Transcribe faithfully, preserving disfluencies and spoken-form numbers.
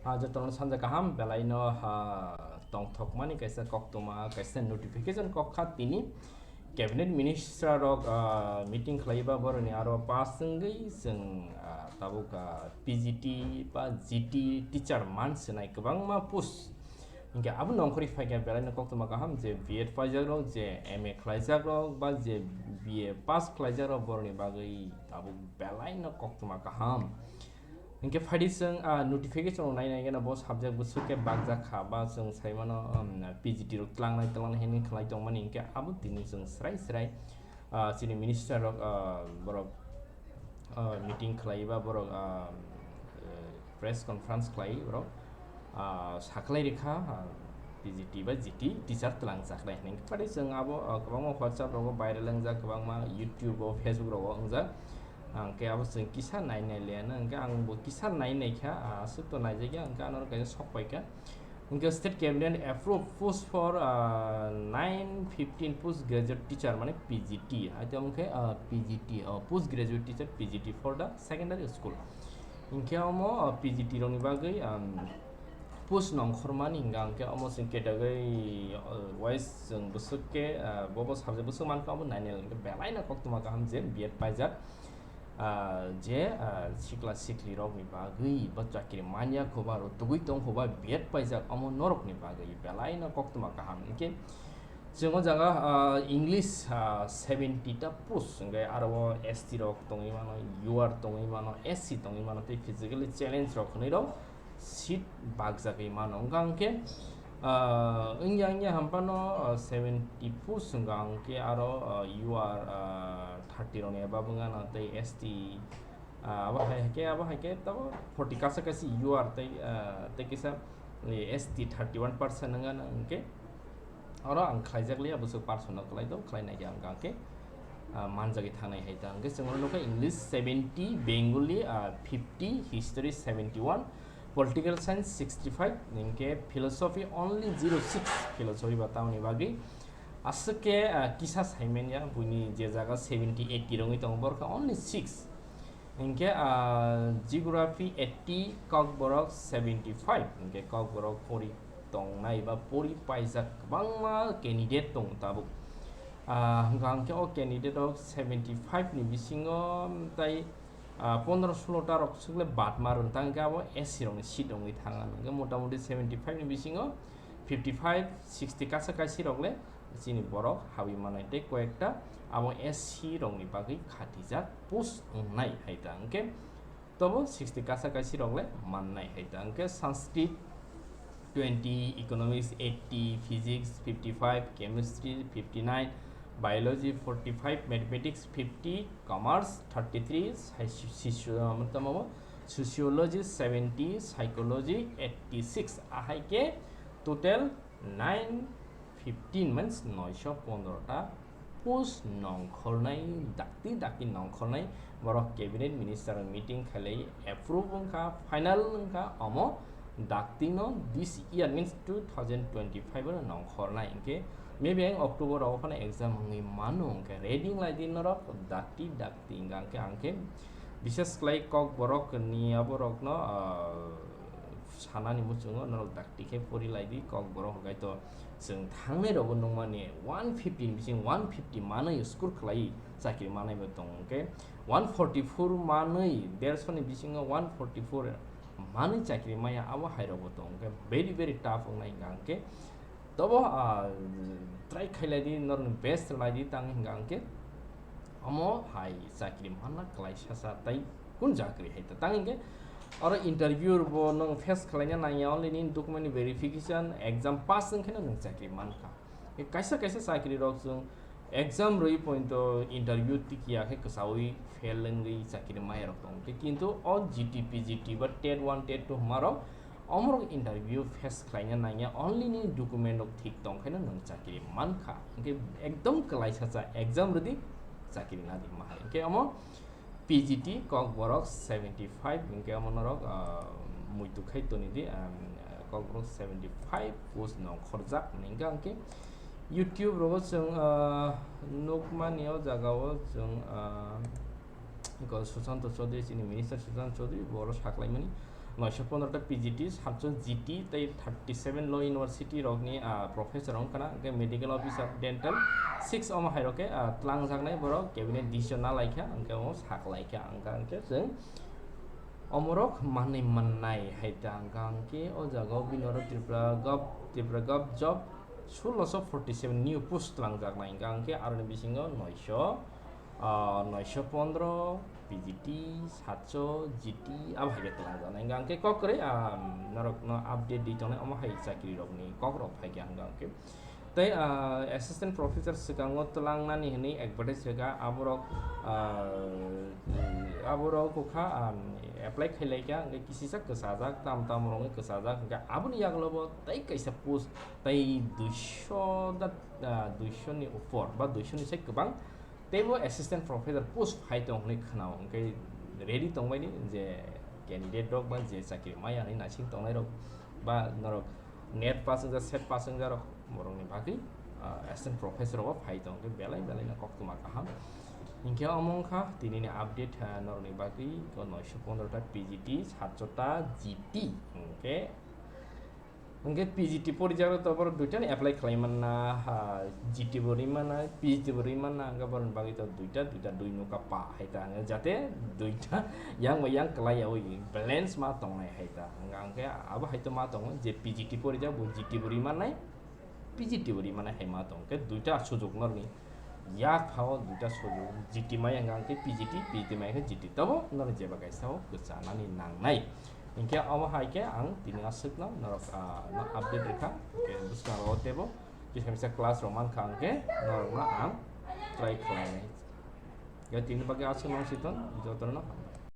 Ah, jotono sanja kaham, belaino, ah, tongthokmani kaisa koktwma, kaisa notification kok kha tini. Cabinet minister rok, ah, meeting khlaiba boroni aro pass wngwi chwng, ah, tabuk, ah, P G T ba G T teacher man swnai kwbangma post. Hinkhe abo nongkhorwi phaikha belaino koktwma kaham je B Ed paijak rok, je M A khlaijak rok ba je B A pass khlaijak rok boroni bagwi tabuk belaino koktwma kaham. Hinkhe phaidi chwng, ah, notification rok nai nai gana bo subject bwswk khe bakjak kha ba chwng sai mano, um, P G T rok tlangnai tlangnai hinwi khlai tongmani hinkhe abo tini chwng srai srai, ah, chini minister rok, ah, borok, ah, meeting khlai ba borok, ah, eh, press conference khlai borok, ah, saklai rikha, ah, P G T ba G T teacher tlangjaknai hinwi. Hinkhe phaidi chwng abo, ah, kwbangma WhatsApp rogo viral wngjak, kwbangma YouTube o, Facebook rogo wngjak. Ang khe abo chwng kisa nai nai le, ano hwnkhe ang bo kisa nai nai kha, ah, aswk to naijak ya, hwnkhe ano kaisa sok pai kha. Hwnkhe state cabinet approve post for, ah, nine fifteen post graduate teacher, mane P G T, hai tamo khe, ah, P G T, oh, post graduate teacher P G T for the secondary school. Hwnkhe omo, ah, P G T rokni bagwi, um, post nongkhormani hwnkha, hwnkhe omo chwng category, uh, wise chwng bwswk khe, ah, bo bo subject bwswk mankha, omo nai nai le hwnkhe belaino koktwma kaham je B Ed paijak. Ah, je, ah, sikla sikli rokni bagwi ba chakri manya kho ba rw tugui tong kho ba B Ed paijak omo norokni bagwi belaino koktwma kaham. Hinkhe chwng o jaga, ah, English, ah, seventy ta post, hinkhe aro o S T rok tongwi mano, U R tongwi mano, S C tongwi mano, tei physically challenge rok hwnwi rok seat bakjagwi mano. Hwnkha hwnkhe, ah, wngya wngya hampano, ah, seventy post hwnkha hwnkhe aro, ah, U R, ah, thirty rokni above wngano tei S T, ah, abo hai khe, abo hai khe tabo forty kasa kasi U R tei, ah, tei kisa, eh, S T thirty one percent wngano hwnkhe oro ang khlaijak liya, bwswk person no khlai do, khlai nai khe ang hwnkha hwnkhe, ah, manjagwi thangnai hai ta. Hwnkhe chwng oro nukha English seventy, Bengali, ah, fifty, History seventy one, Political Science sixty five, hinkhe Philosophy only zero six, Philosophy ba tamoni bagwi. Aswk khe, ah, kisa saiman ya, buini je jaga seventy eighty rwngwi tongo, borok khe only six. Hinkhe, ah, Geography eighty, Kokborok seventy five, hinkhe Kokborok pori tongnai ba pori paijak kwbangma candidate tongo tabuk. Ah, hwnkha hwnkhe o candidate rok seventy five ni bisingo tai, ah, pondro sulo ta rok swk le bad ma rwng tang khe abo S C rokni seat wngwi thang ano. Hwnkhe mota moti seventy five ni bisingo fifty five, sixty kasa kaisi rok le chini borok habwi manai tei koyekta abo S C rokni bagwi khatijak post wngnai hai ta. Hwnkhe tobo sixty kasa kaisi rok le mannai hai ta. Hwnkhe Sanskrit twenty, Economics eighty, Physics fifty five, Chemistry fifty nine, Biology forty five, Mathematics fifty, Commerce thirty three, Soci-, Socio-, tamo Sociology seventy, Psychology eighty six, ahai khe total nine fifteen, means noisho pondro ta post nongkhornai, dakti dakti nongkhornai, borok cabinet minister meeting khailai approve wngkha, final wngkha, omo dakti no this year, means two thousand twenty five o nongkhornai, hinkhe maybe ang October o phano exam wngwi mano, hinkhe ready wnglaidi norok dakti dakti, hinkhe ang khe bises khlai Kokborok ni aborok no, ah, sanani muchungo norok dakti khe pori lai di, Kokborok hwnkhe to chwng thangnai rogo nukmani one fifty ni bising one fifty manwi score khlai chakri manai bo tongo, hwnkhe one forty four manwi derso ni bisingo one forty four manwi chakri maya, abo hai rok bo tongo, hwnkhe very very tough wngnai hwnkha hwnkhe. Tobo, ah, try khailai di, norokni best rwlai di, tang hinga hwnkhe omo hai chakri manna kwlaisa sa, tai kun chakri hai ta. Tang hinkhe oro interview bo nwng face khlaina nangya, only nini document verification, exam pass wngkhe no nwng chakri mankha. Kaisa kaisa chakri rok chwng exam rwi pointo interview tikiya khe kwchaui fail wngwi chakri maya rok tongo. Kintu o G T, P G T ba tet one, tet two hwnma rok, omorok interview face khlaina nangya, only nini document rok thik tong khaino nwng chakri mankha. Hinkhe ekdom kwlaisa cha exam rwdi, chakri nadi mahai. Hinkhe omo P G T Kokborok seventy five, hinkhe omo norok, ah, muitu khai toni di, ah, Kokborok seventy five post nongkhorjak hinkhe, hinkhe YouTube rogo chwng, ah, nukmani o jaga o chwng, ah, Sushanta Chaudhary, chini minister Sushanta Chaudhary, bo oro saklaimani. noisho pondro ta P G T, satso G T tei thirty seven law university rokni, ah, professor wngkha na, hwnkhe medical officer, dental, six omo hai rok khe, ah, tlangjaknai borok cabinet decision na laikha, hwnkhe omo sak laikha, hwnkha hwnkhe chwng omorok manwi mannai hai ta, hwnkha hwnkhe o jaga o bini oro Tripura gov, Tripura gov job sulosho forty seven new post twlangjaknai, hwnkha hwnkhe aroni bisingo noisho, ah, noisho pondro, P G T, satso, G T, abo hai khe twlangjaknai. Hwnkha hwnkhe kok kwrwi, ah, norokno update di tongnai, omo hai chakri rokni kok rok phai khe hwnkha hwnkhe. Tei, ah, assistant professor swkango twlangnani hwnwi advertise rwkha, aborok, ah, aborok wngkha, ah, apply khai lai kha, hwnkhe kisisa kwchajak, tam tam rok wngwi kwchajak, hwnkhe aboni yagulo bo tei kaisa post tei duisho da, ah, duisho ni upor ba duisho ni sai kwbang teibo assistant professor post phai tong hwnwi khwnao, hwnkhe ready tongbaidi je candidate rok ba je chakri maya hwnwi naising tongnai rok ba norok net pass wngjak, set pass wngjak rok, borokni bagwi, ah, assistant professor rogo phai tong, hwnkhe belai belai no koktwma kaham. Hinkhe omo wngkha tinini update, ah, norokni bagwi, o noisho pondro ta P G T, satso ta G T, hwnkhe Hwnkhe P G T porijak rok to borok duita ni apply khlai manna, ha, G T bo ri manna, P G T bo ri manna, hwnkhe borokni bagwi to duita, duita dui nokha pa hai ta, hwnkhe jate duita yang bai yang kwlai yaui balance ma tongnai hai ta. Hwnkha hwnkhe abo hai to ma tongo je P G T porijak bo G T bo ri mannai, P G T bo ri mannai hai ma tong. Hwnkhe duita sujuk norokni yak phao duita sujuk, G T maya hwnkha hwnkhe P G T, P G T maya hwnkhe G T. Tobo norok jeba kaisa o kwchanani nangnai. Hinkhe omo hai khe ang tini aswkno norok, ah, no update rwkha. Hinkhe bwskango teibo kisa misa class rok mankha, hinkhe norokno ang try khlainai. Hinkhe tini bagwi aswk nang siton jotono.